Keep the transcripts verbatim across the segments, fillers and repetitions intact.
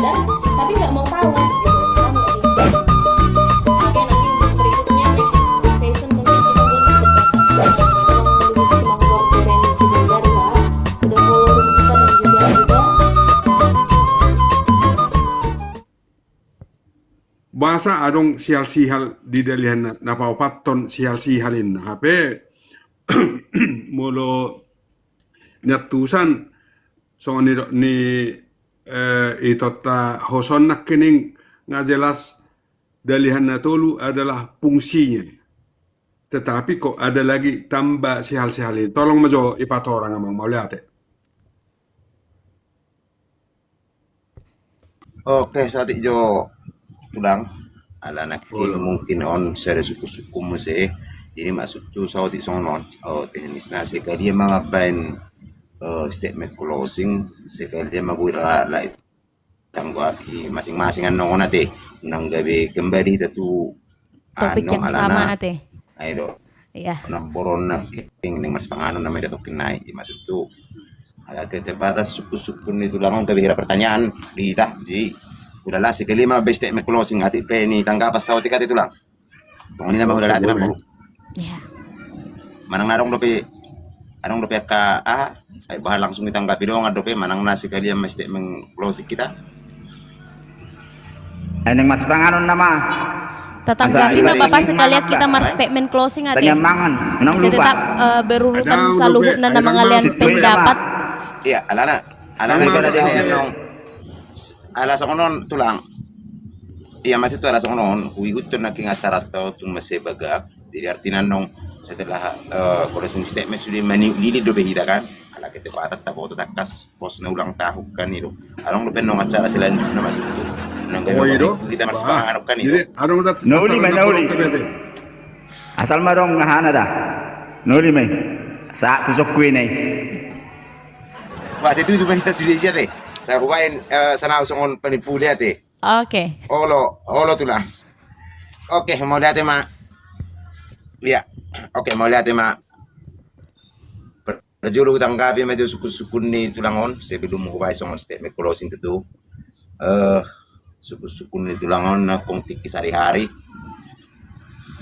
Tapi nggak mau tahu gitu. Paham nggak sih? Oke, nanti untuk berikutnya, next session, mungkin kita buat untuk Bapak. Tolong lebih semangat koreksi sebentar, Pak. Udah follow kita dan juga udah. Boasa adong sihal-sihal di dalihan na, na paopathon sihal-sihal inna. Hape molo niantusan songon nidok ni, eh, itonta hoson nangkining, nga jelas dalihan na tolu adalah fungsinya. Tetapi kok ada lagi tambah sihal-sihal ini. Tolong ma jo ipatorang, amang, mauliate. Oke, saotik jo, Tulang. Alana mungkin on sada sungkun-sungkun muse. Jadi maksudhu saotik songon on, oh, teknisna sekalian ma mambaen, eh, statement closing, sekalian ma boi ra, ra tanggapi masing-masing annon on ate. Unang gabe kembali hita tu topik yang sama ate. Ai do. Iya. Namboru on nangkin, naeng marsipanganon nama hita nangkin nai, i maksudhu. Ala keterbatasan sungkun-sungkun ni Tulang on gabe hira pertanyaan di hita. Jadi ulala, sekalian ma mambaen statement closing, atik pe ni tanggapan saotik ate, Tulang. Songon i nama ulala ate, namboru. Iya. Manang na adong dope, adong dope angka aha, ai boha langsung ditanggapi dongan dope, manang na sekalian ma statement closing hita. Ai naeng marsipanganon nama. Tatanggapi ma, Bapak, sekalian hita marstatement closing ate. Asa tetap, eh, berurutan saluhutna na mangalean pendapat. Iya, alana, alana, ala songon on, Tulang. Iya, maksudhu ala songon on, huihuthon nangkin acaranta on tung mansai bagak. Jadi artina annon setelah, eh, closing statement sude maniuk lilin dope hita kan. Ala keterbatasan taboto tangkas pos na ulang tahun kan i do. Adong dope annon acara selanjutna maksudhu. Nang gabe hita marsipanganon kan i do. Na uli ma i, na uli. Asal ma adong ahana da. Na uli ma i. Sahat tu sungkun i. Wah, setuju ma hita sude ate. Sai hubaen, eh, sana songon panimpuli ate. Oke. Olo, olo, Tulang. Oke, mauliate ma. Iya. Oke, mauliate ma. Parjolo hutanggapi ma jo sungkun-sungkun ni Tulang on, sebelum hubaen songon statement closing tutu. Eh, sungkun-sungkun ni Tulang on nangkung tingki sehari-hari.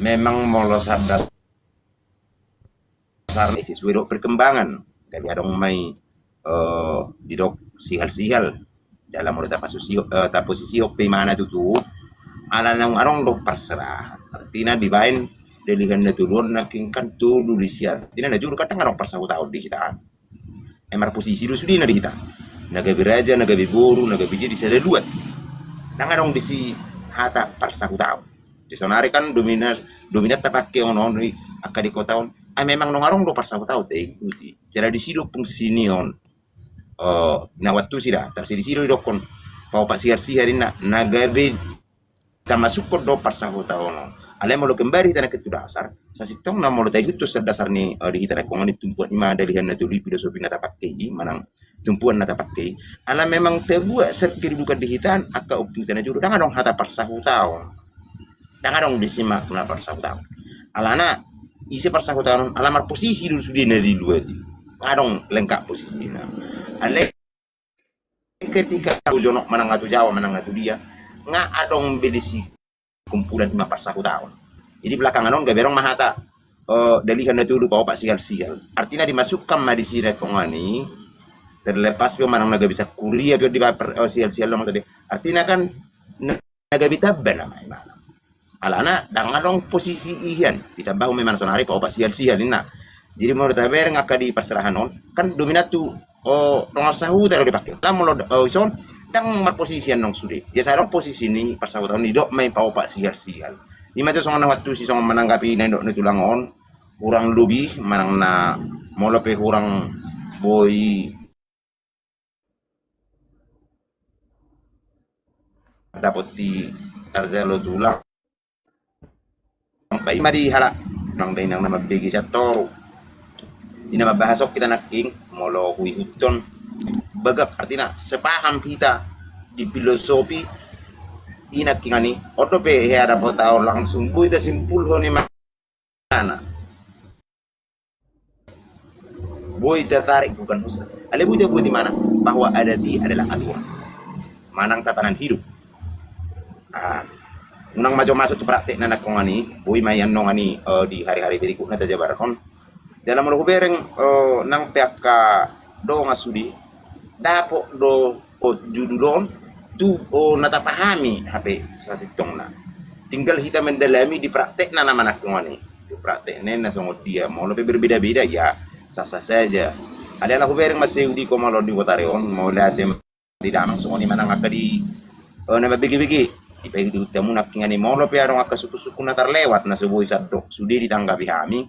Memang molo sada dasarna sesuai dohot perkembangan. Gabe adong ma i, eh, didok sihal-sihal. Jala molo taposisi, eh, taposisihon pe imana tutu, ala naung adong do parserahan. Artina dibaen dalihan na tolu on nangkin kan tolu di si, artina na jolo kan ndang adong parsahutaon di hita. Ai marposisi do sudena di hita. Na gabe raja, na gabe boru, na gabe dia di sada luat. Ndang adong disi hata parsahutaon. Di saonari kan dominan, dominan tapake on, on i angka di kota on. Ai memang ndang adong do parsahutaon, taikuti. Jala disi do fungsi ni on. Oh, na waktu sida, tarsi disi do didokkon paopat sihal-sihal inna, na gabe tamasukkon do parsahutaon on. Alai molo kembali hita nangkin tu dasar, sasintongna molo taihuthon sada dasar ni, eh, di hita nangkin on i tumpuan i ma dalihan na tolu i, filosofi na tapake i, manang tumpuan na tapake i. Ala memang tabuat sian kedudukan di hita angka ompunta na jolo, ndang adong hata parsahutaon. Ndang adong disi makna parsahutaon. Alana ise parsahutaon on, ala marposisi do sudena di luat i. Ndang adong lengkap posisina. Alai ketika tu Jonok manang tu Jawa manang tu dia, nga adong be disi kumpulan i ma parsahutaon. Jadi belakangan on gabe adong ma hata, eh, dalihan na tolu paopat sihal-sihal. Artina dimasukkan ma disi nangkin on i, terlepas pe manang na gabe sangkuria pe on di, eh, sihal-sihal on tadi. Artina kan na, na gabe tamba nama imana. Alana ndang adong posisi i hian, ditambahon ma imana saonari paopat sihal-sihal inna. Jadi molo tabereng angka di parserahan on, kan dominan tu, oh, dongan sahuta do dipake. Alana molo, oh, ison, ndang marposisi annon sude. Jadi sai adong posisi ni parsahutaon, didok ma i paopat sihal-sihal. I ma jo songon na waktu si songon mananggapi na nidok ni Tulang on, hurang lobi, manang na molo pe hurang boi dapot di tarjalo Tulang. Baen ma di halak nang dainang na mambege sian toru. Di na mambahas on hita nangkin, molo huihuthon bagak artina sepaham hita di filosofi i nangkin ani. On dope hea dapot au langsung boi tasimpulhon i ma. Boi tertarik bukan ustaz. Alai boi tabuat imana bahwa adat i adalah aturan. manang tatanan hidup. Ah, unang ma jo masuk tu praktek na nangkok on i, boi ma i annon i, eh, di hari-hari berikutna tajabarhon. Jala molo hubereng, eh, nang pe angka dongan sude, dapot do, oh, judul on tu, oh, na tapahami hape sasintongna. Tinggal hita mendalami di praktekna nama nangkok on i. Di praktekna na songon dia, molo pe berbeda-beda, ya, sah-sah saja. Alai ala hubereng ma seudi komol on di Botari on, molo ate di damang songon i manang angka di, eh, na mambege-bege. Dipaihut-ihut hamu nangkin i, molo pe adong angka sungkun-sungkun na tarlewat na so boi sandok sude ditanggapi hami.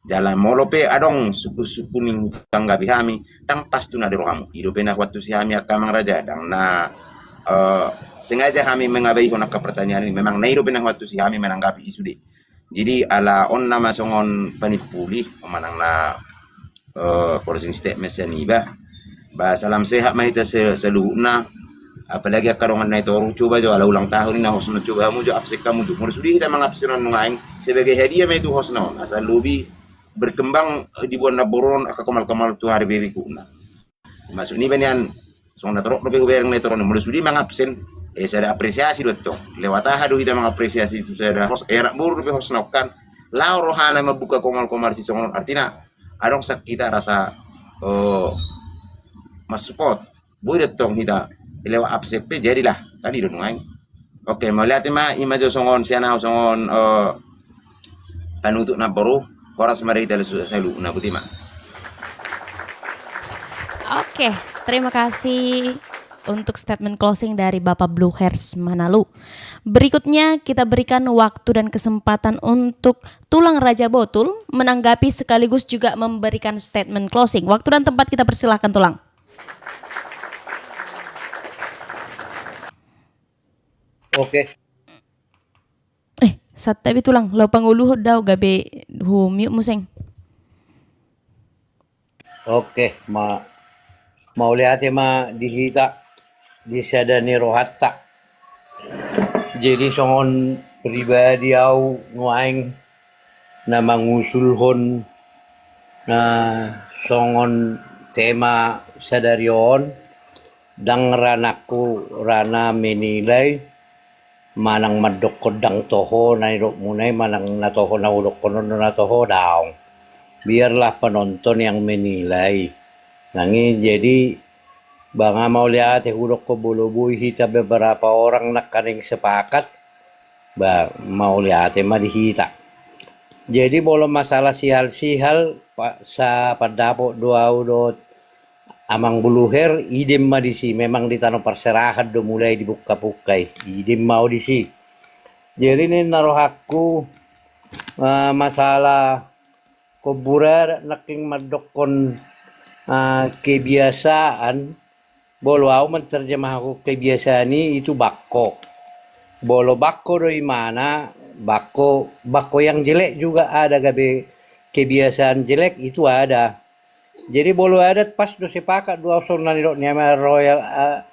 Jala molo pe adong sungkun-sungkun na ditanggapi hami, ndang pas tu na di rohamu. I dope na huantusi hami angka amang raja, ndang na, eh, sengaja hami mengabaihon angka pertanyaan i, memang na i dope na huantusi hami menanggapi i sude. Jadi ala on nama songon panimpuli, manang na, eh, closing statement sian iba. Ba salam sehat ma hita se-, saluhutna. Apalagi angka dongan na i toru, coba jo ala ulang tahun i na hosna, coba hamu jo absen hamu jo. Molo sude hita mangabsen on nuaeng, sebagai hadiah ma i tu hosna on. Asa lobi berkembang, eh, di boan na boru on angka komal-komal tu hari berikutna. Maksud niba nian, songon na torop dope hubereng na i toru on, molo sude mangabsen, eh, sada apresiasi do tong. Lewat aha do hita mangapresiasi tu sada hos, eh, anak boru dope hosna on kan. Laho rohana mambuka komal-komal si songon on. Artina, adong sian hita rasa, oh, mensupport. Boi do tong hita lewat absen pe jadilah. Kan i do nuaeng. Oke, mauliate ma, i ma jo songon sian au songon, eh, panutup na boru, horas ma di hita saluhutna, boti ma. Oke, terima kasih untuk statement closing dari Bapak Blue Hairs Manalu. Berikutnya kita berikan waktu dan kesempatan untuk Tulang Raja Botul menanggapi sekaligus juga memberikan statement closing. Waktu dan tempat kita persilahkan, Tulang. Oke. Eh, santabi Tulang, laho panguluhon do au gabe hu-mute muse. Oke, ma-, mauliate ma di hita, di sada ni rohanta. Jadi songon pribadi au nuaeng na mangusulhon, na songon tema sadari on, ndang ranahku rana menilai, manang mandokkon ndang toho na nidokmuna i, manang na toho na hudokkon on do na toho, daong. Biarlah penonton yang menilai. Nang i, jadi, ba nga mauliate hudokkon molo boi hita beberapa orang nangkaning sepakat, ba mauliate ma di hita. Jadi molo masalah sihal-sihal, pa-, sapandapot do au dohot Amang Blue Hair, idem ma disi, memang di tano parserahan do mulai dipungka-pungka i, idem ma au disi. Jadi ninna rohangku, eh, masalah kombur adat nangkin mandokkon, eh, kebiasaan, molo au manterjemahkon kebiasaan i, itu bakko. Molo bakko do imana, bakko, bakko yang jelek juga ada, gabe kebiasaan jelek itu ada. Jadi molo adat, pas do sepakat do au songon na nidok ni Amang Royal, a-,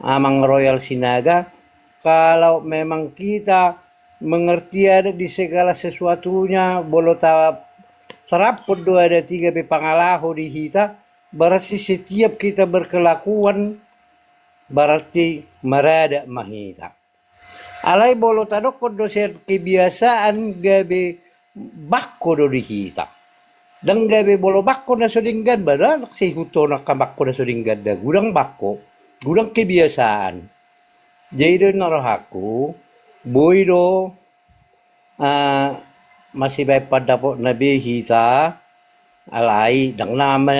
Amang Royal Sinaga, kalau memang kita mengerti adat di segala sesuatunya, molo ta-, taraphon do adat i gabe pangalaho di hita, berarti setiap kita berkelakuan, berarti maradat ma hita. Alai molo tadokkon do sian kebiasaan, gabe bakko do di hita. Ndang gabe molo bakko na so denggan, padahal sai hutonang angka bakko na so denggan, da godang bakko, godang kebiasaan. Jadi do ninna rohangku, boi do, ah, masibaen pandapotna be hita, alai ndang na ma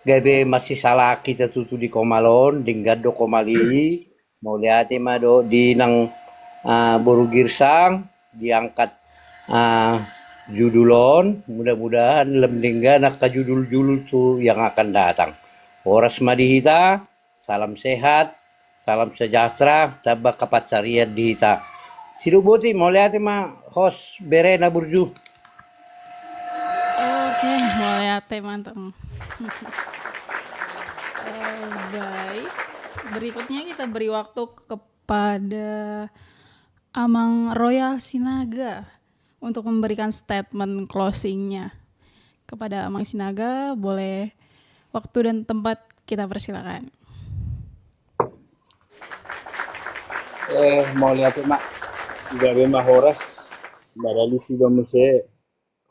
gabe marsisalahan hita tutu di komal on, denggan do komal i, Mauliate ma dohot di nang, ah, boru Girsang, diangkat, ah, judul on, mudah-mudahan lam denggan angka judul-judul tu yang akan datang. Horas ma di hita, salam sehat, salam sejahtera, tamba angka pansarian di hita. Sidung boti, mauliate ma host berena burju. Oke, mauliate, mantap. Eh, baik, berikutnya kita beri waktu kepada Amang Royal Sinaga untuk memberikan statement closing-nya. Kepada Amang Sinaga, boleh waktu dan tempat kita persilakan. Eh, mauliate ma. Gabe ma horas. Maralusi do muse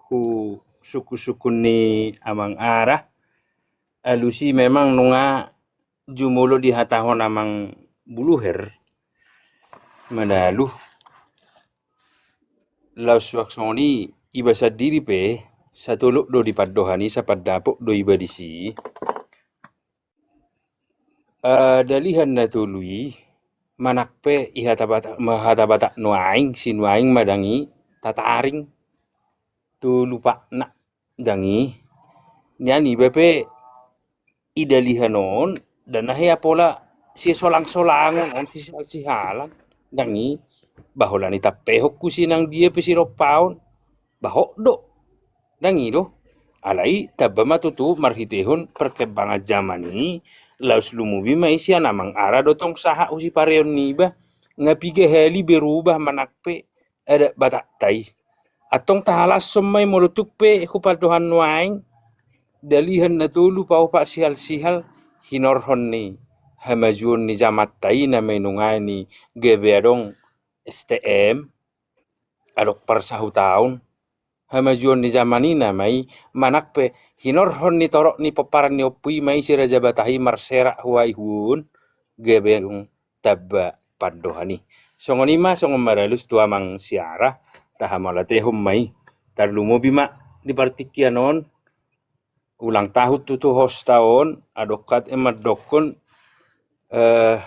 hu sungkun-sungkun ni amang ara. Alusi memang nunga jumolo dihatahon amang Buluher. Madalu. Laos suang songon i, iba sandiri pe, satolop do di pandohan i, sapandapot do iba disi. Eh, dalihan na tolu i, manang pe i hata Batak, ma-, hata Batak nuaeng, sinuaeng ma dang i, tataring, tolu patna dang i, nian iba pe i dalihan on, dang na hea pola sisolang-solangon on, sisihal-sihalan dang i, ba holan i tampehon husi nang dia pe sidompaon, ba hot do. Dang i do. Alai tamba ma tutu marhitehon perkembangan zaman i, laos lumobi ma i sian amang ara do tong sahat husi pareon niba, nga piga hali berubah manang pe adat Batatta i. Antong tahalashon ma i molo tung pe hu pandohan nuaeng, dalihan na tolu paopat sihal-sihal, hinorhon ni hamajuon ni jamanta i na manungani gabe adong S T M, adong parsahutaon, hamajuon ni zaman i nama i, manang pe hinorhon ni torop ni pomparan ni ompu i ma i si Raja Batak i marserak huai huon, gabe adong tamba pandohan i. Songon i ma, songon maralus tu amang siara, tahamauliatehon ma i. Tarlumobi ma di partingkian on, ulang tahun tutu hosta on, adong hata mandokkon, eh,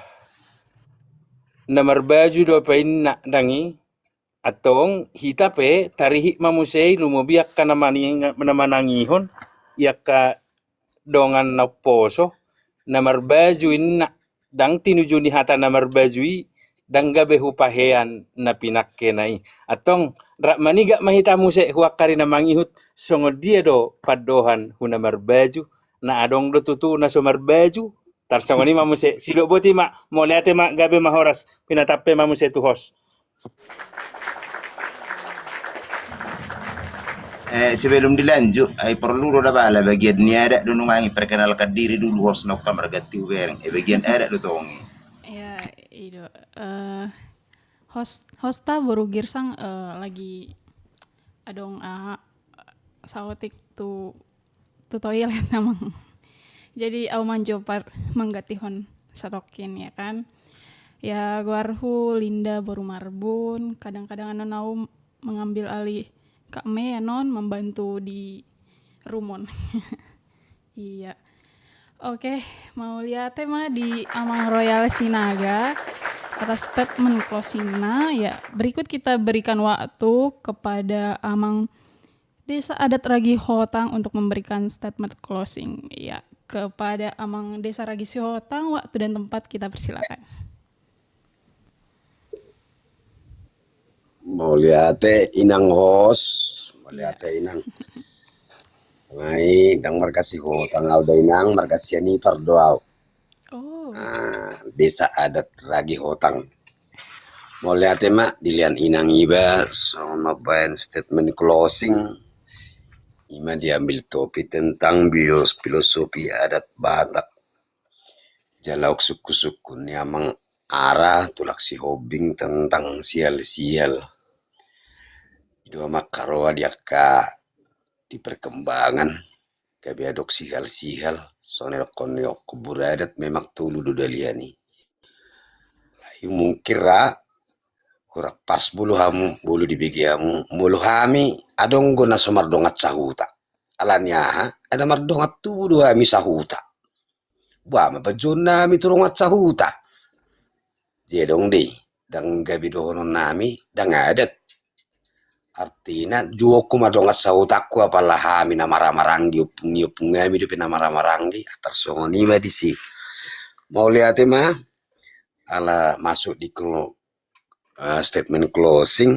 na marbaju do painna dang i, antong hita pe tarihit ma muse i lumobi angka na mani-, na manangihon, i angka dongan na umposo, na marbaju inna, dang tinuju ni hata na marbaju i, dang gabe hupahean na pinangkena i. Antong, rap manigak ma hita muse hu angka ari na mangihut, songon dia do pandohan hu na marbaju, na adong do tutu na so marbaju, tarsongon i ma muse, sidok boti ma, mauliate ma, gabe ma horas, pinatampe ma muse tu host. Eh, sebelum dilanjut, ai porlu do da bala bagian ni adat do nuaeng i, perkenalkan diri dulu host, nunga marganti hubereng. Eh, bagian adat do tong i. Ya, i do. Eh, host, hosta boru Girsang, eh, lagi adong, ah, saotik tu tu toilet amang. Jadi au manjopar manggantihon satongkin, ya kan. Ya, goarhu Linda boru Marbun, kadang-kadang annon au mengambil alih Kak Me annon membantu di rumon. Iya. Oke, mauliate ma di Amang Royal Sinaga atas statement closingna. Ya, berikut kita berikan waktu kepada Amang Desa Adat Ragi Hotang untuk memberikan statement closing. Ya, kepada Amang Desa Ragi Sihotang, waktu dan tempat kita persilakan. Mauliate inang host, mauliate inang. Ngai ndang marga Sihotang au da inang, marga Sianipar do au. Oh. Ah, Desa Adat Ragi Hotang. Mauliate ma, dilean inang iba, songon mambaen statement closing, ima diambil topik tentang bios-, filosofi adat Batak. Jala sungkun-sungkun ni amang ara tulak Sihombing tentang sial-sial. I do amang karoa di angka di perkembangan, gabe adong sihal-sihal, songon na didokkon ni okkon buru adat memang tolu do dalihan i. Alai mungkin ra, hurang pas molo hamu, molo dibege hamu, molo hami, adong do na so mardongan sahuta. Alani aha, ada mardongan tubu do hami sahuta. Boha ma panjouonnami tu dongan sahuta. Jadi adong do i, ndang gabe dohononnami, ndang adat. Artina, juohon ma dongan sahutangku, apala hami na marhahamaranggi, ompung i, ompung nami dope na marhahamaranggi, tarsongon i ma disi. Mauliate ma, ala masuk di klo-, eh, statement closing,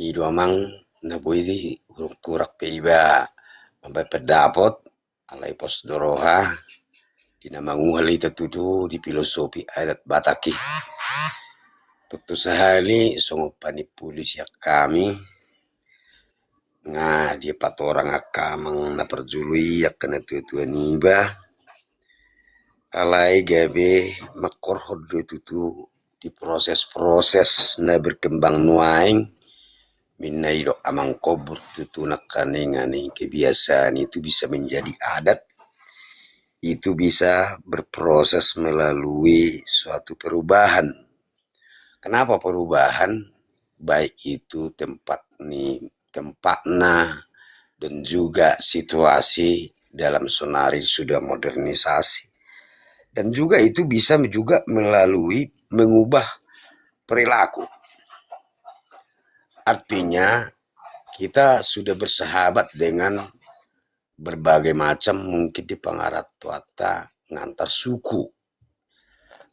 i do amang na boi di hurang-hurang pe iba mambaen pendapot, alai pos do roha, di na manguhal hita tutu di filosofi adat Batak i. Tontu sahali songon panimpuli sian hami, nga dipatorang angka amang na parjolo i, angka na tua-tua niba, alai gabe mangkorhon do i tutu di proses-proses na berkembang nuaeng, minna idok amang kombur tutu nangkaningan i kebiasaan itu bisa menjadi adat, itu bisa berproses melalui suatu perubahan. Kenapa perubahan? Baik itu tempat ni, tempatna, dan juga situasi dalam sonari sudah modernisasi. Dan juga itu bisa juga melalui mengubah perilaku. Artinya, kita sudah bersahabat dengan berbagai macam, mungkin di pangarantoanta ngantar suku.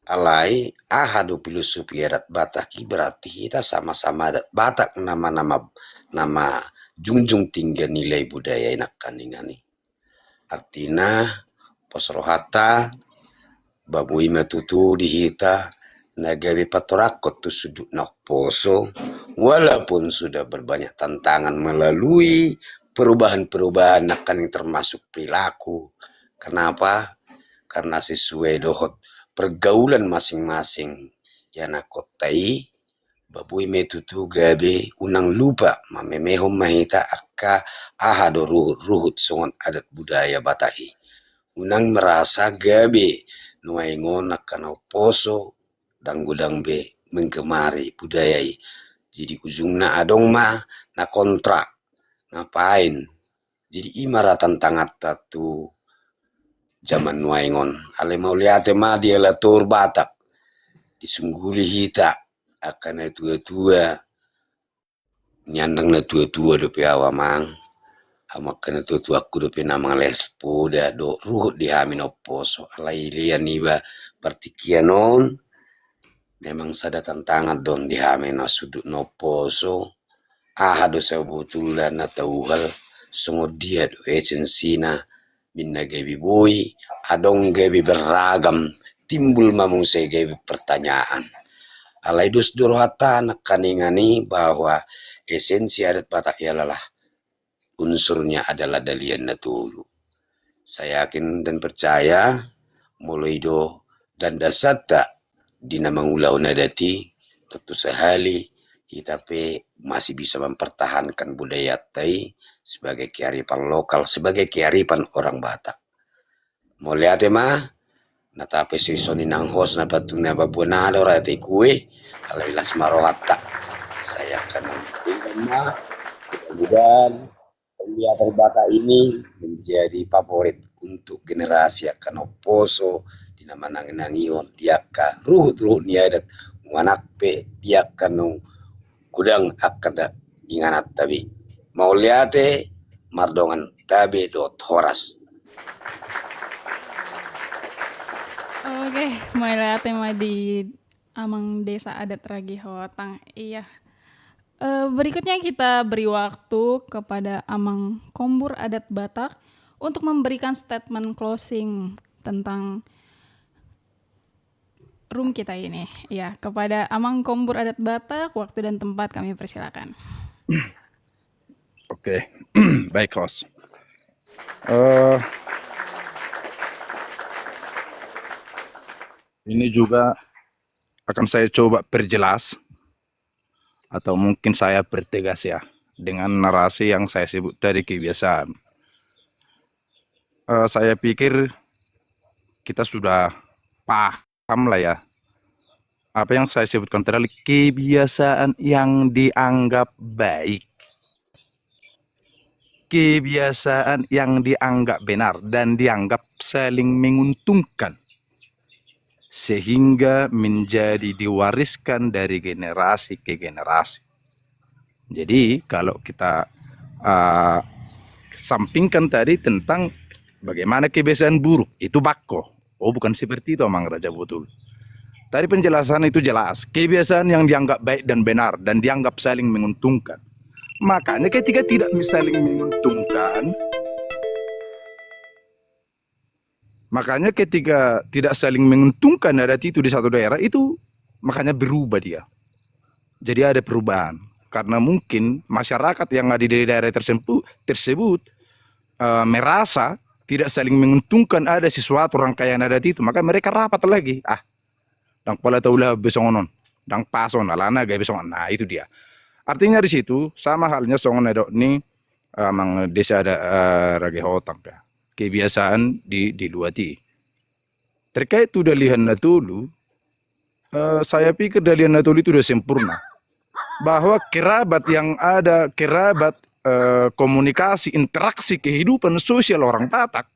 Alai aha do filosofi adat Batak i? Berarti hita sama-sama adat Batak nama, nama, nama junjung tinggi nilai budaya i nangkaningan i. Artina, pos rohanta, ba boi ma tutu di hita na gabe patorangkon tu sundut na umposo, walaupun sudah berbanyak tantangan melalui perubahan-perubahan nangkaning termasuk perilaku. Kenapa? Karena sesuai dohot pergaulan masing-masing ianakhonta i, ba boi ma i tutu gabe unang lupa mamemehon ma hita angka aha do ruhut-ruhut songon adat budaya Batak i. Unang merasa gabe nuaeng on angka na umposo, ndang godang be menggemari budaya i. Jadi ujungna adong ma na kontra, ngapain? Jadi i ma ra tantanganta tu jaman nuaeng on. Alai mauliate ma di ala toru Batak, disungguli hita angka na tua-tua, nian ndang na tua-tua dope au amang, hamu angka na tua-tuangku dope na mangalehon poda dohot ruhut di hami na umposo. Alai lean iba partingkian on, memang sada tantangan do on di hami na sundut na umposo. Aha do sabotulna na tauhal, songon dia do esensina, minna gabe boi, adong gabe beragam, timbul ma muse gabe pertanyaan. Alai dos do rohanta nangkaningan i bahwa esensi adat Batak i adalah unsurnya adalah dalihan na tolu. Saya yakin dan percaya, molo i do landasanta di na mangulahon adat i, tontu sahali hita pe masih bisa mempertahankan budayanta i sebagai kearifan lokal, sebagai kearifan orang Batak. Mauliate ma, na tape soi songon i nang host na patung na babuana do ra te kue, alai las ma rohanta. Saya akan nantikan ma, mudah-mudahan kegiatan Batak ini menjadi favorit untuk generasi angka na umposo di na manangi-nangihon di angka ruhut-ruhut ni adat, manang pe di angka na godang angka na ingananta be. Mauliate, mardongan tabe dohot horas. Oke, mauliate ma di Amang Desa Adat Ragi Hotang. Iya. Eh, berikutnya kita beri waktu kepada Amang Kombur Adat Batak untuk memberikan statement closing tentang room kita ini. Ya, kepada Amang Kombur Adat Batak, waktu dan tempat kami persilakan. Oke, baik, host. Eh, ini juga akan saya coba perjelas atau mungkin saya pertegas ya dengan narasi yang saya sebut tadi kebiasaan. Eh, saya pikir kita sudah paham lah ya. Apa yang saya sebutkan tadi adalah kebiasaan yang dianggap baik. Kebiasaan yang dianggap benar dan dianggap saling menguntungkan. Sehingga menjadi diwariskan dari generasi ke generasi. Jadi, kalau kita, eh, sampingkan tadi tentang bagaimana kebiasaan buruk, itu bako. Oh, bukan seperti itu, Amang Raja Botul. Tadi penjelasan itu jelas. Kebiasaan yang dianggap baik dan benar dan dianggap saling menguntungkan. Makanya ketika tidak saling menguntungkan, makanya ketika tidak saling menguntungkan adat itu di satu daerah itu, makanya berubah dia. Jadi ada perubahan. Karena mungkin masyarakat yang ada di daerah tersebut, tersebut, eh, merasa tidak saling menguntungkan ada sesuatu rangkaian adat itu, maka mereka rapat lagi. Ah, Ndang pola taulahon be songon on, ndang pas on alana gabe songon on. Nah, itu dia. Artinya di situ sama halnya songon na didok ni, eh, amang desa ada, eh, Rage Hotang ya. Kebiasaan di, di luat i. Terkait tu Dalihan Na Tolu, eh, saya pikir Dalihan Na Tolu itu sudah sempurna. Bahwa kerabat yang ada, kerabat, eh, komunikasi, interaksi, kehidupan sosial orang Batak,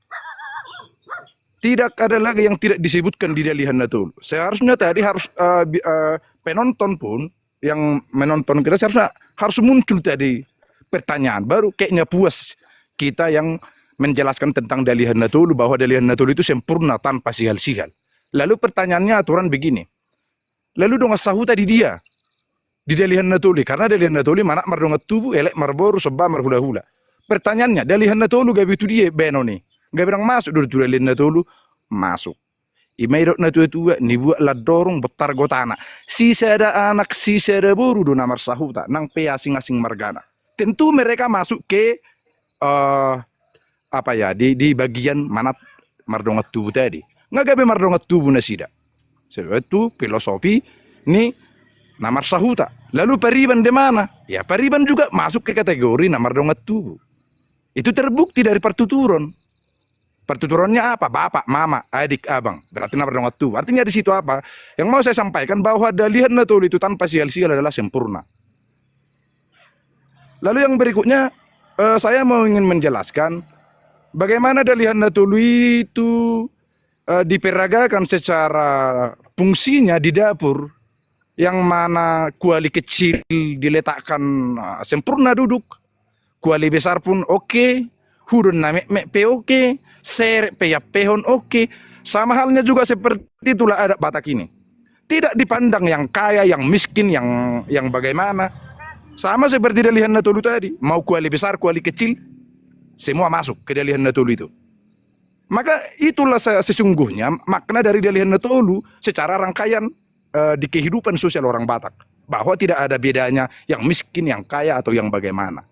tidak ada lagi yang tidak disebutkan di Dalihan Na Tolu. Seharusnya tadi harus, eh, bi-, eh, penonton pun, yang menonton kita seharusnya harus muncul tadi pertanyaan. Baru kayaknya puas kita yang menjelaskan tentang Dalihan Na Tolu, bahwa Dalihan Na Tolu itu sempurna tanpa sihal-sihal. Lalu pertanyaannya aturan begini. Lalu dongan sahuta di dia? Di Dalihan Na Tolu i, karena Dalihan Na Tolu i manat mardongan tubu, elek marboru, somba marhulahula. Pertanyaannya, Dalihan Na Tolu gabe tu dia baenon i? Gabe ndang masuk do tu Dalihan Na Tolu? Masuk. I ma didok na tua-tua, nibuat landorung bontar gotana. Sisada anak, sisada boru do na marsahuta, nang pe asing-asing margana. Tentu mereka masuk ke, eh, apa ya, di, di bagian manat mardongan tubu tadi. Nga gabe mardongan tubu nasida. Sebab itu filosofi ni na marsahuta. Lalu pariban di mana? Ya, pariban juga masuk ke kategori na mardongan tubu. Itu terbukti dari partuturan. Partuturannya apa? Bapak, mama, adik, abang. Berarti na mardongan tubu. Artinya di situ apa? Yang mau saya sampaikan bahwa Dalihan Na Tolu itu tanpa sihal-sihal adalah sempurna. Lalu yang berikutnya, eh, saya mau ingin menjelaskan bagaimana Dalihan Na Tolu itu, eh, diperagakan secara fungsinya di dapur, yang mana kuali kecil diletakkan, eh, sempurna duduk, kuali besar pun oke, hudon na metmet pe oke, serep pe iampehon oke. Sama halnya juga seperti itulah adat Batak ini. Tidak dipandang yang kaya, yang miskin, yang, yang bagaimana. Sama seperti Dalihan Na Tolu tadi, mau kuali besar, kuali kecil, semua masuk ke Dalihan Na Tolu itu. Maka itulah se-, sesungguhnya makna dari Dalihan Na Tolu secara rangkaian, eh, di kehidupan sosial orang Batak, bahwa tidak ada bedanya yang miskin, yang kaya, atau yang bagaimana.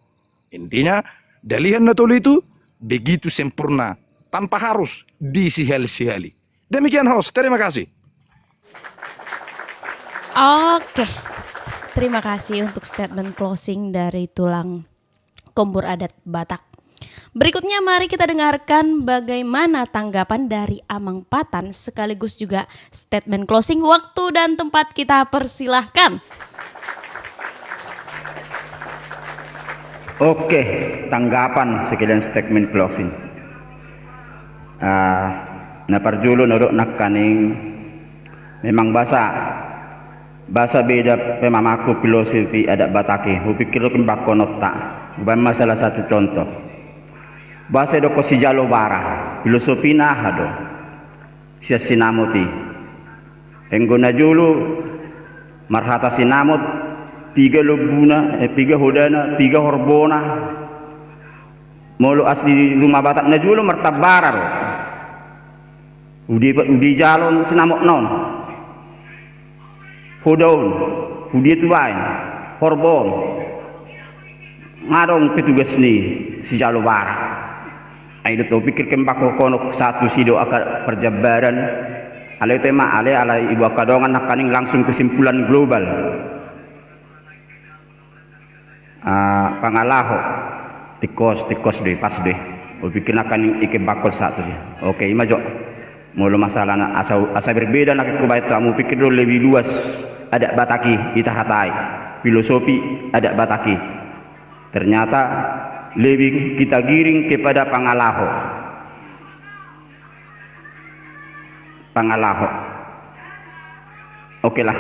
Intinya, Dalihan Na Tolu itu begitu sempurna, tanpa harus disihal-sihali. Demikian, host. Terima kasih. Oke. Terima kasih untuk statement closing dari Tulang Kombur Adat Batak. Berikutnya, mari kita dengarkan bagaimana tanggapan dari Amang Patan sekaligus juga statement closing. Waktu dan tempat kita persilahkan. Oke, tanggapan sekalian statement closing. Ah, na parjolo na dok nangkaning memang bahasa, bahasa beda pemamakku filosofi adat Batak i. Hupikir do kembangkononta. Ubaen ma salah satu contoh. Bahasa dok sijalo bara. Filosofina aha do? Sian sinamot i. Anggo na jolo marhata sinamot, piga lombuna, eh, piga hodana, piga horbona. Molo asli ruma Batak na jolo martambara do. Udi, udi jalon sinamot non. Hoda on, udi tubaen, horbo on. Nga adong petugas ni sijalo bara. Ai do topikir kembangkononku satu sido angka parjambaran. Alai tema, alai, alai ibu angka dongan nangkaning langsung kesimpulan global. Ah, pangalaho. Tingkos, tingkos do i, pas do i. Hupikir nangkaning ikembangkon satu si. Oke, ima jo. Molo masalah na asa, asa berbeda nangkin hubaen tu hamu, hupikir do lebih luas adat Batak i, ita hatai. Filosofi adat Batak i. Ternyata lebih kita giring kepada pangalaho. Pangalaho. Oke lah.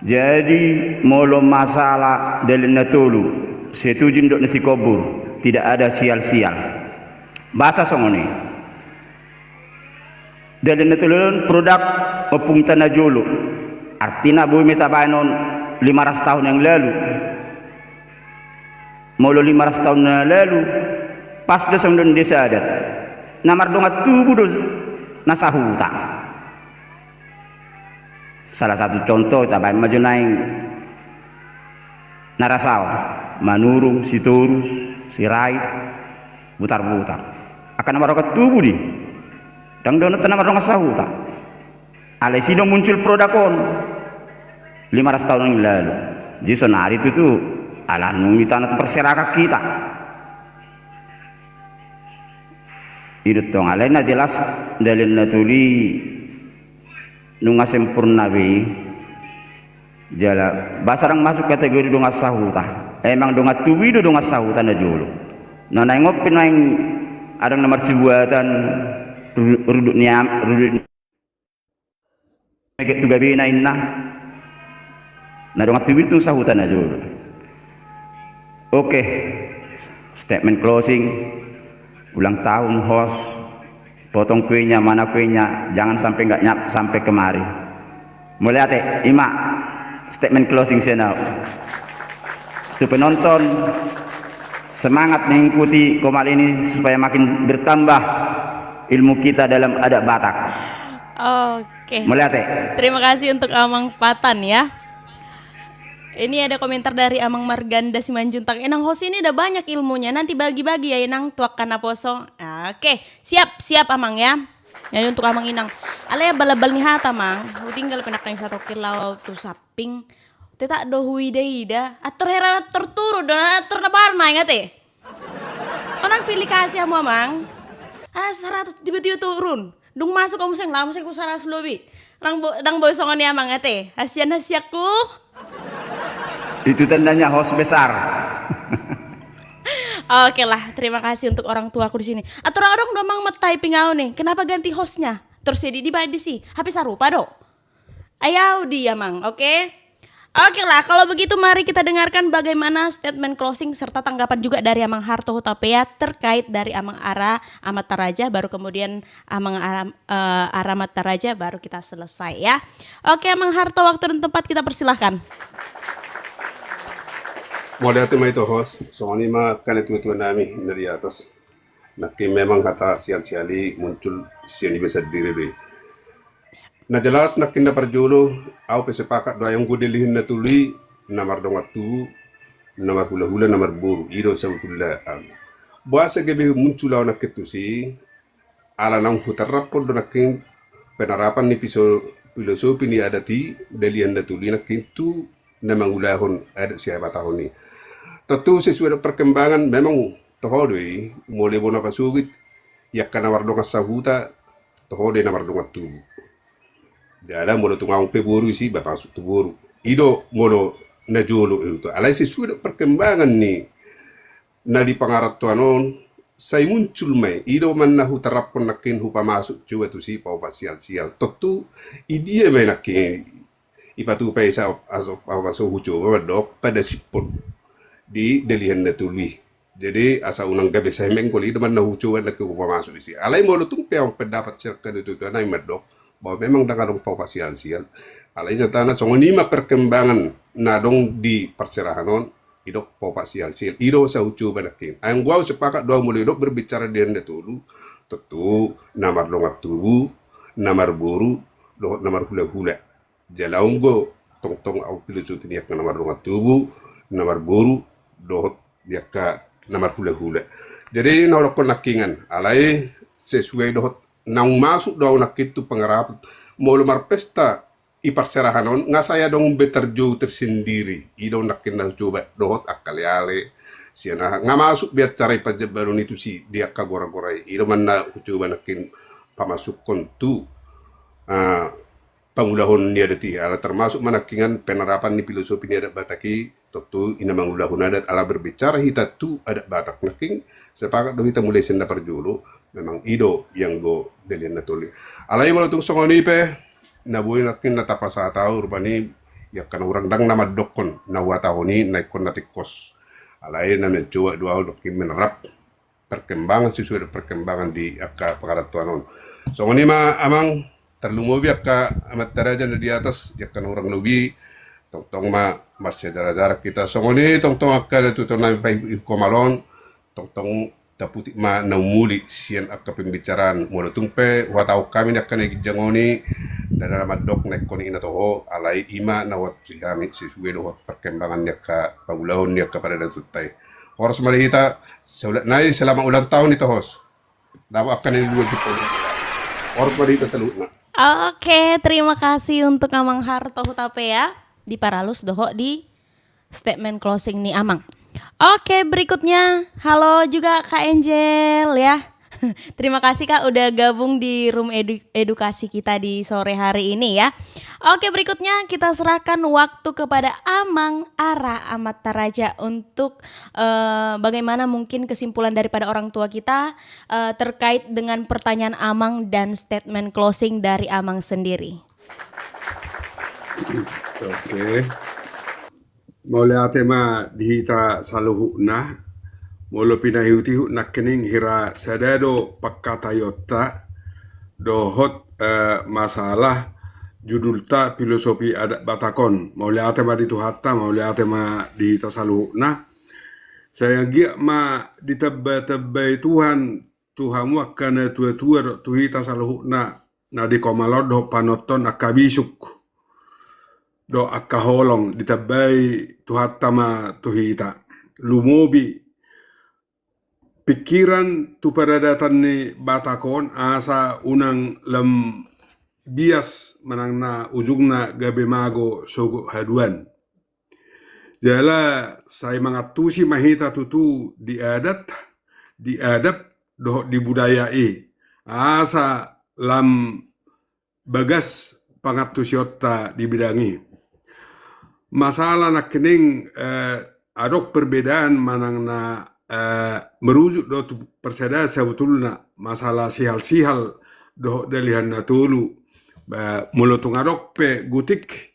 Jadi, molo masalah Dalihan Na Tolu, setuju ndok ni si Kombur, tidak ada sial-sial. Bahasa songon i. Dalihan Na Tolu on produk ompungta na jolo. Artina boi ma tabaen on lima ratus tahun yang lalu. Molo lima ratus tahun na lalu, pas do songon desa adat. Na mardongan tubu do na sahuta. Salah satu contoh, tabaen ma jo naeng na rasao, Manurung, Sitorus, Sirait, Butarbutar. Angka na mardongan tubu do i. Ndang dohononta na mardongan sahuta. Alai sido muncul produk on lima ratus tahun yang lalu. Jadi sonari tutu ala nunga hita na tu parserahan hita. I do tong, alai na jelas Dalihan Na Tolu i nunga sempurna be i. Jala boasa ndang masuk kategori dongan sahuta. Emang dongan tubu i do dongan sahuta na jolo. Na naeng on pe naeng adong na marsibuatan ru-, rudut ni am-, rudut ni Meget tu gabena inna. Na dongan tubu i tung sahuta na jolo. Oke. Statement closing. Ulang tahun host. Potong kuenya, mana kuenya, jangan sampai nggak nyampe sampai kemari. Mauliate, ima statement closing sian au. Tu penonton, semangat mengikuti Komal ini supaya makin bertambah ilmu kita dalam adat Batak. Oke. Mauliate. Terima kasih untuk Amang Patan ya. Ini ada komentar dari Amang Marganda Simanjuntak. Inang host ini ada banyak ilmunya. Nanti bagi-bagi ya Inang tu angka naposo. Oke, siap, siap Amang ya. Jadi untuk Amang Inang. Alai abal-abal ni hata Amang. Hutinggal pe nangkin satongkin laho tu samping. Tetap do huida-ida. Ator heran ator turun do ator na barna ingat eh. Onang pilih kasih hamu Amang. Ah, seratus tiba-tiba turun. Dung masuk hamu muse, lah muse ku saratus lobi. Ndang bo-, ndang boi songon i Amang ate. Hasian-hasianku. Itu tandanya host besar. Oke lah, terima kasih untuk orang tuaku di sini. Ator adong do Amang ma-typing au nih. Kenapa ganti hostnya? Terus jadi di disi. Hape sarupa do. Ai au dia Amang, oke? Oke lah, kalau begitu mari kita dengarkan bagaimana statement closing serta tanggapan juga dari Amang Harto Hutapea terkait dari Amang Ara Amanta Raja, baru kemudian Amang Ara, eh, Ara Amanta Raja, baru kita selesai ya. Oke, Amang Harto, waktu dan tempat kita persilahkan. Mauliate ma i tu host, songon i ma angka natua-tua nami na di atas. Nangkin memang hata sial-sial i muncul sian iba sandiri do i. Na jelas nangkin na parjolo, au pe sepakat do, ai anggo Dalihan Na Tolu i, na mardongan tubu, na marhula-hula, na marboru, i do sabotulna. Boasa gabe muncul au nangkin tusi, ala naung huterapkon do nangkin penerapan ni piso-, filosofi ni adat i, Dalihan Na Tolu i nangkin tu na mangulahon adat sihabatahon i. Tontu sesuai dohot perkembangan, memang toho do i, molo bona pasogit, i angka na mardongan sahuta, toho do i na mardongan tubu. Jala molo tung adong pe boru isi, ba masuk tu boru. I do molo na jolo i do. Alai sesuai dohot perkembangan ni na di pangarantoan on, sai muncul ma i, i do ma na huteraphon nangkin hupamasuk coba tusi paopat sial-sial. Tontu, i dia ma i nangkin ipatupa i sa-, aso, aso hucoba mandok padasiphon di Dalihan Na Tolu i. Jadi asa unang gabe sahemeng koli i do ma na hucoba nangkin hupamasuk isi. Alai molo tung pe adong pendapat sian angka natua-tua nami mandok bahwa memang ndang adong paopat sial-sial. Alai nyatana songon i ma perkembangan na adong di parserahan on, didok paopat sial-sial. I do asa hucoba nangkin. Ai anggo au sepakat do au molo didok berbicara Dalihan Na Tolu, tontu na mardongan tubu, na marboru, dohot na marhula-hula. Jala anggo tongtong au filosofi ni angka na mardongan tubu, na marboru, dohot di angka na marhula-hula. Jadi na hudokkon nangkinan, alai sesuai dohot naung masuk do au nangkin tu pangarapan. Molo marpesta i parserahan on, nga sai adong be tarjou tersendiri. I do nangkin na hucoba dohot angka ale-ale, sian aha, nga masuk be acara i panjambaron i tusi di angka gora-gora i. I do ma na hucoba nangkin pamasukkon tu, ah, pangulahon ni adat i, ala termasuk ma nangkinan penerapan ni filosofi ni adat Batak i, tontu i na mangulahon adat, ala berbicara hita tu adat Batak nangkin, sepakat do hita mulai sian na parjolo, memang i do i anggo Dalihan Na Tolu i. Alai molo tung songon i pe, na boi nangkin na tapasahat au rupani, i angka na hurang ndang na mandokkon, na huhatahon i na ingkon na tingkos. Alai na mencoba do au nangkin menerap perkembangan sesuai dengan perkembangan di angka pangarantoan on. Songon i ma Amang, tarlumobi angka amanta raja na di atas, di angka na hurang lobi, tongtong ma marsiajara-jara hita. Songon i tongtong angka natua-tua nami paihut-ihut Komal on, tongtong taputik ma na umuli sian angka pembicaraan. Molo tung pe huhatahon hami ni angka na ginjang on i, ndada na mandok na ingkon i na toho, alai i ma na huhatahon hami sesuai dohot perkembangan ni angka pangulahon ni angka paradatonta i. Horas ma di hita, saulak nai selamat ulang tahun i tu host. Dapot angka na di dua juta. Horas ma di hita saluhutna. Oke, terima kasih untuk Amang Harto Hutapea. Diparalus dohot di statement closing ni Amang. Oke, berikutnya. Halo juga Kak Angel ya. Terima kasih Kak udah gabung di room edu- edukasi kita di sore hari ini ya. Oke, berikutnya kita serahkan waktu kepada Amang Ara Amat Taraja untuk eh, bagaimana mungkin kesimpulan daripada orang tua kita eh, terkait dengan pertanyaan Amang dan statement closing dari Amang sendiri. Oke. Mauliate ma di hita saluhutna. Molo pinaihutihut nangkining hira sada do pangkataionta dohot eh, masalah judulta filosofi adat Batak on. Mauliate ma di Tuhanta, mauliate ma di hita saluhutna. Sai anggiat ma ditambatambai Tuhan tu hamu angka natuatua dohot tu hita saluhutna na di komal on dohot panonton angka bisuk dohot angka holong, ditambai Tuhanta ma tu hita. Lumobi pikiran tu paradatan ni Batak on asa unang lam bias manang na ujungna gabe mago sogot haduan. Jala sai mangantusi ma hita tutu di adat, di adab dohot di budaya i. Asa lam bagas pangantusionta di bidang i. Masalah nangkining eh, adong perbedaan manang na eh, merujuk do tu persadaan sabutulna masalah sihal-sihal dohot dalihan na tolu. Ba, molo tung adong pe gutik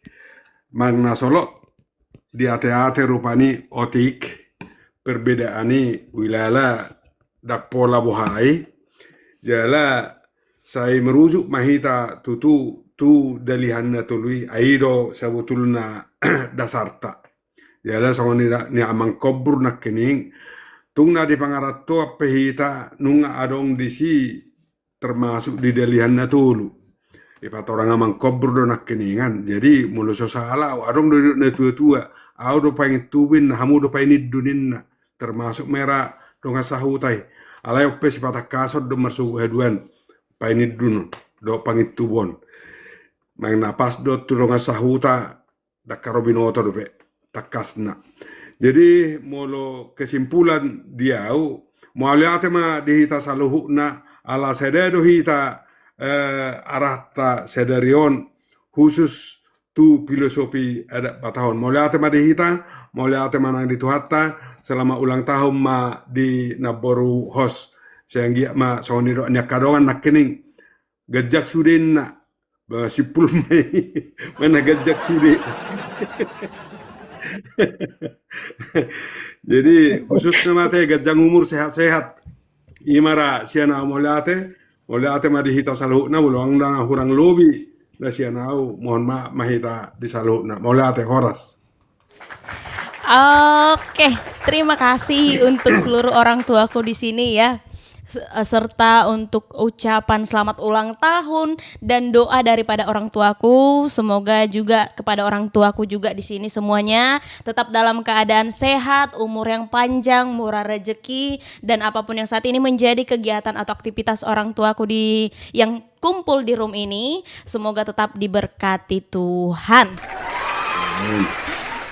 manang na solot di ate-ate rupani otik perbedaan i uilala ndang pola boha i. Jala sai merujuk ma hita tutu tu dalihan na tolu i, ai do sabutulna dasarta. Jala songon ni, ni amang kombur nangkining tung na di pangarantoan pe hita nunga adong disi termasuk di dalihan na tolu. Ipatorang amang kombur do nangkiningan. Jadi molo so sala au adong do didok na tua-tua, au do paingintubu ninna, hamu do painiddu ninna. Termasuk ma hira dongan sahuta i. Alai on pe sipatangkason do marsogot haduan painiddu dohot paingintubu on. Manang na pas do tu dongan sahuta ndang ro binoto dope tangkasna. Jadi molo kesimpulan di au, mauliate ma di hita saluhutna ala sada do hita eh, arahta sadari on khusus tu filosofi adat Batak on. Mauliate ma di hita, mauliate ma nang di Tuhanta, selamat ulang tahun ma di namboru host. Sai anggiat ma songon nidok ni angka dongan nangkining ganjang sude ninna. Ba simpul ma i manang ganjang sude. Jadi khususna ma ate ganjang umur, sehat-sehat. I ma ra sian au, mauliate. Mauliate ma di hita saluhutna, molo adong na hurang lobi na sian au mohon maaf ma hita di saluhutna. Mauliate, horas. Oke, terima kasih untuk seluruh orang tuaku di sini ya. Se- eh, serta untuk ucapan selamat ulang tahun dan doa daripada orang tuaku. Semoga juga kepada orang tuaku juga di sini semuanya tetap dalam keadaan sehat, umur yang panjang, murah rezeki, dan apapun yang saat ini menjadi kegiatan atau aktivitas orang tuaku di yang kumpul di room ini, semoga tetap diberkati Tuhan.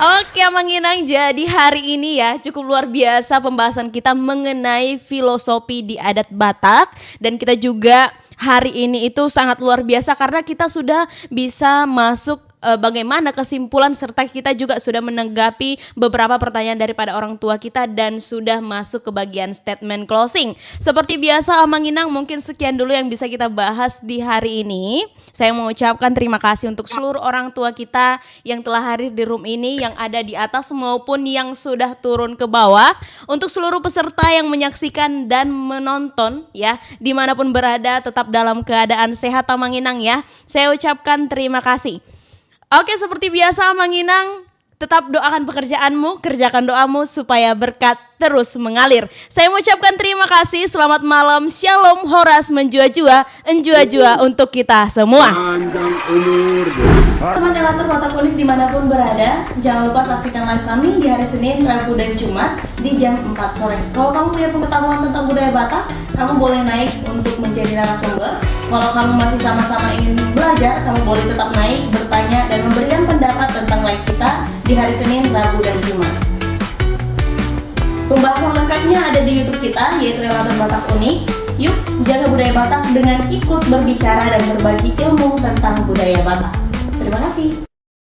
Oke, Amang Inang, jadi hari ini ya cukup luar biasa pembahasan kita mengenai filosofi di adat Batak, dan kita juga hari ini itu sangat luar biasa karena kita sudah bisa masuk eh, bagaimana kesimpulan serta kita juga sudah menanggapi beberapa pertanyaan daripada orang tua kita dan sudah masuk ke bagian statement closing. Seperti biasa, Amang Inang, mungkin sekian dulu yang bisa kita bahas di hari ini. Saya mengucapkan terima kasih untuk seluruh orang tua kita yang telah hadir di room ini, yang ada di atas maupun yang sudah turun ke bawah. Untuk seluruh peserta yang menyaksikan dan menonton ya, dimanapun berada, tetap dalam keadaan sehat, Amang Inang ya. Saya ucapkan terima kasih. Oke, seperti biasa, Amang Inang, Tetap doakan pekerjaanmu, kerjakan doamu supaya berkat terus mengalir. Saya mengucapkan terima kasih, selamat malam, shalom, horas, menjua-jua, enjua-jua untuk kita semua. Panjang umur. Teman Elator Batak Unik dimanapun berada, jangan lupa saksikan live kami di hari Senin, Rabu, dan Jumat di jam empat sore. Kalau kamu punya pengetahuan tentang budaya Batak, kamu boleh naik untuk menjadi narasumber. Kalau kamu masih sama-sama ingin belajar, kamu boleh tetap naik, bertanya, dan memberikan pendapat tentang live kita di hari Senin, Rabu, dan Jumat. Pembahasan lengkapnya ada di YouTube kita, yaitu Elator Batak Unik. Yuk, jaga budaya Batak dengan ikut berbicara dan berbagi ilmu tentang budaya Batak. Terima kasih.